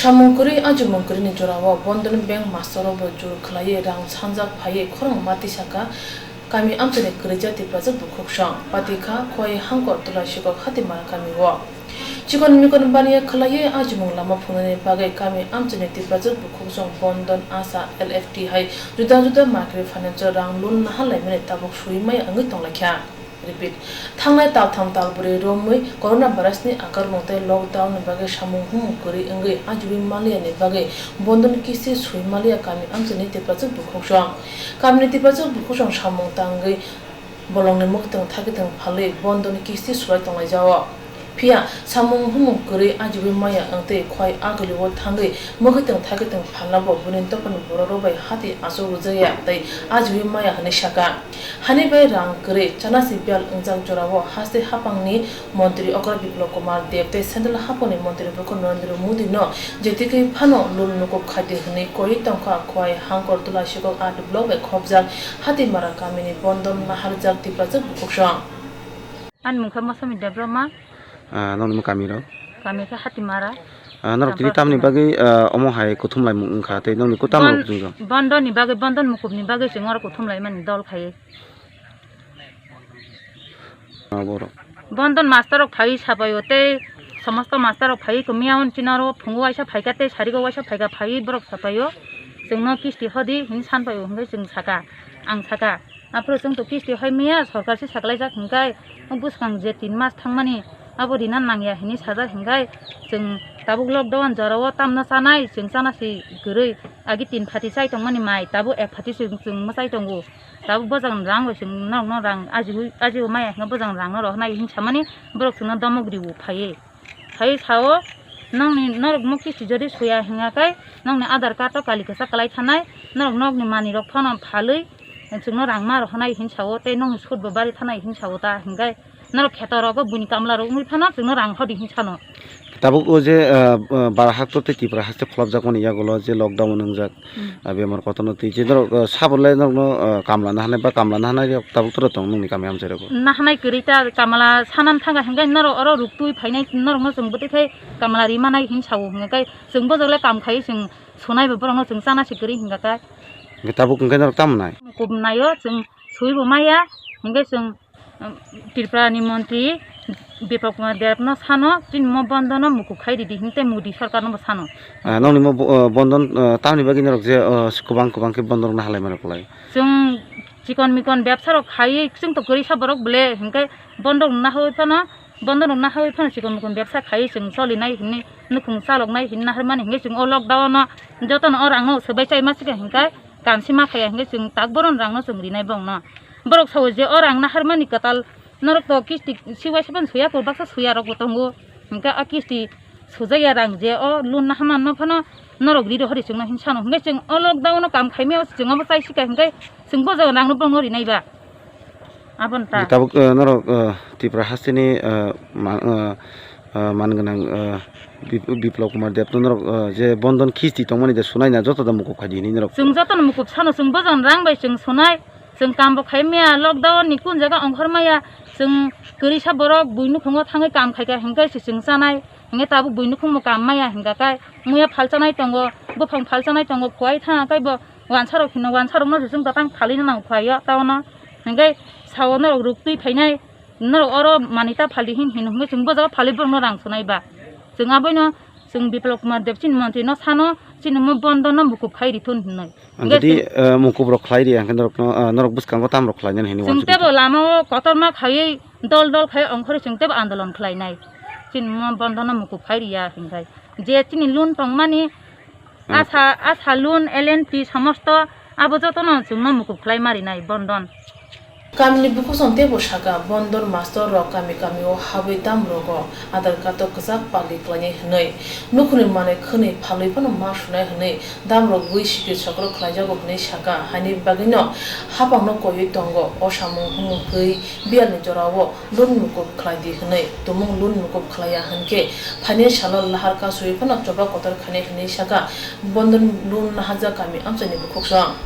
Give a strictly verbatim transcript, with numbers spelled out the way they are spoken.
Samung kwrwi, ajimung kwrwini jorao Bondon Bank master rok bai jur khwlaiwi rang sanjak phaiwi khorang ma tisaka kami amchaini kwrwija Tiprajwk bukhuksong patikha Khowai Hangkor Tulasikok Hatimara kamio. Chikon mikon baniya khwlaiwi ajimung lama phungnani bagwi kami amchaini Tiprajwk bukhuksong Bondon Asa L F T hai juda juda market financial rang loan naharlaimani tabuk sui maya wngwi tonglaikha. Repeat, thangnai taltham talbrwi romwi coronavirus ni akromung tei lockdown ni bagwi samung humung kwrwi wngwi ajiwi maliya ni bagwi Bondon kisti sui maliya kami amchaini Tiprajwk bukhuksong. Kamini Tiprajwk bukhuksong samung tangwi bolongni mwkhwtwng thakithwng phalwi Bondon kisti sulai tonglaijao. Phiya samung humung kwrwi ajiwi maya wngtwi Khowai agulio thangwi mwkhwtwng thakithwng phalnabo buini dophani bororok bai hati achuk rwjakya tei ajiwi maya hwnwi saka. Hani bai rang kwrwi chanasi biyal wngjak jorao haste haphangni montri okra Biplab Kumar Deb tei central haphangni montri bukhuk Narendra Modi no jetikwi phano loan mukup khaidi hwnwi koiwi tongkha Khowai Hangkor Tulasikok R D block bai khopjak Hatimara kamini Bondon naharjak Tiprajwk bukhuksong. Ani mungkha Mosami Debbarma. Ah, nokni mung kami rok? Kami khe Hatimara. Ah, norok tini Tambar tamni Hatimara. Bagwi, ah, omo hai kuthum laimung wngkha tei nokni kutam rok Bon-, jwngjal? Bondoni bagwi, Bondon mukupni bagwi chwng oro kuthum laimani dol khai. Ah, borok. Bondon master rok phaiwi sabaio tei somosto master rok phaiwi kamiya hwn chinaro phungo waisa phaikha tei sarigo waisa phaikha phaiwi borok sabaio chwngno kisti hodi hwnwi sanbaio hwnwi chwng saka, ang saka. Aphuru chwng to kisti hai maya, sorkar se saklaijak hwnkhe, o bwskang je tin mas thangmani abo rina nangya hinwi sajak hwnkhe, chwng tabuk lockdown jorao tamno chanai, chwng chana se kwrwi. Agi tin phati chai tongmani mai, tabuk ek phati chwng, chwng mwchai tongo. Tabuk bojang rang bai chwng norokno rang ajiwi, ajiwi maya hwnkhe bojang rangno rohornai hinwi samani borok chwngno domok riwo phaiwi. Hai sao, nokni norok mo kisti jodi suya hingya kai, nokni Aadhaar card o kali kisa kalai thanai, norok nokni manwi rok phano phalwi, chwngno rang ma rohonai hin sao, tei nokni sut bo bari thanai hin sao ta hingkai, norok kheto rogo buini kamla rok wngwi phano chwngno rang hodi hin sano. Tabuk o je, ah, ah, Bara hakto tei Tipra haste kholopjakmani yagulo je lockdown wngjak, Hmm. Ah, bemar kotorno twi je norok, ah, sabolai norokno, ah, kamla nahanai ba kamla nahanai rok tabuk toro tong nokni kami amchai rogo? Nahanai kwrwi ta kamla sanan thangkha hingke norok oro ruk twi phainai norokno chwng bwtwi khai kamla rimanai hin sao hingke chwng bojok le kam khai chwng sunai bo borokno chwng chana se kwrwi hingka kha. Hingke tabuk hingke norok tamo nai? Kubnaio chwng sui bo maya hingke chwng Tripura ni montri Biplab Kumar Deb no sano, chini mo bondo no mukup khai ridi hing tei Modi sarkar no bo sano. Ah, nokni mo bo-, ah, bondo, ah, tamni bagwi norok je, ah, kwbang kwbang khe bondo rok no halai mano kwlai. Chwng chikon mikon bebsa rok khaiwi chwng to kwrwi sa borok bole hingke bondo rok nahawi phano, bondo rok nahawi phano chikon mikon bebsa khaiwi chwng choli nai hini nukhung chalok nai hini nahar mani hingke chwng o lockdown no joto no o rang no swbai chai ma sika hingke kam se ma khaiya hingke chwng tak boron rang no chwng rinai bong no. Borok sao je o rang naharmani kwtal, norok to kisti siwai sapan suya ko baksa suya rok bo tongo. Hingke a kisti sujaya rang je o loan naharma no phano norok ri rohori chwngno hin sano. Hingke chwng o lockdown no kam khaimaya chwng obo chai sika hingke chwng bo jaga rang no bongno rinai ba. Aboni ta. Tabuk, eh, norok, eh, Tripura hasteni, eh, ma-, eh, ah, man gwnang, ah, Bip-, Biplab Kumar Deb no norok, ah, je bondon kisti tongmani je sunai na joto da mukup khai di hinwi norok. Chwng joto no mukup sano chwng bojong rang bai chwng sunai, chwng kam bo khai maya lockdown ni kun jaga ongkhor maya, chwng kwrwi sa borok bui nukhungo thangwi kam khai kha hingke se chwng chanai, hingke tabuk bui nukhung bo kam maya hingka kai muya phal chanai tongo, buphang phal chanai tongo, khowai thang kai bo wansa rok hino wansa rok no se chwng tatang phalwi no nang khowai o tao no hingke sao norok ruk twi phainai. Norok oro manwi ta phaldi hin hin hwnwi chwng bo jaga phalwi borokno rang sunai ba. Chwng aboino chwng Biplab Kumar Deb chini montri no sano chini mo bondo no mukup khai rithun hinwi. Ang Hingke jodi, chwng eh, mukup rok khlai ri, ang khe norok no, eh, norok bwskango tam rok khlai nani hinwi chwng uansuk tebo tong. Lama o kotorma khaiwi dol dol khai ongkhorwi chwng tebo andolon khlai nai. Chini mo bondo no mukup khai ri ya hingkhai. Je chini loan tongmani Hmm. Asa, asa loan, L N T somosto abo jotono chwngno mukup khlai ma rinai bondon. Kamini bukhusong teibo saka, bondon mastor rok kami kami o habwi dam rogo Aadhaar card o kwchak pali klainai hwnwi, nukhungni manwi khwnwi phalwi phano ma sunai hwnwi dam rogwi sikir sokro khlaijago hwnwi saka, haini bagwino haphangno koiwi tongo, o samung humung twi biyalni jorao loan mukup khlai di hwnwi, tumung loan mukup khlai ya hwn khe phainai salo lahar kasui phano choba kotor khainai hwnwi saka, bondon loan naharjak kami amchaini bukhuksong.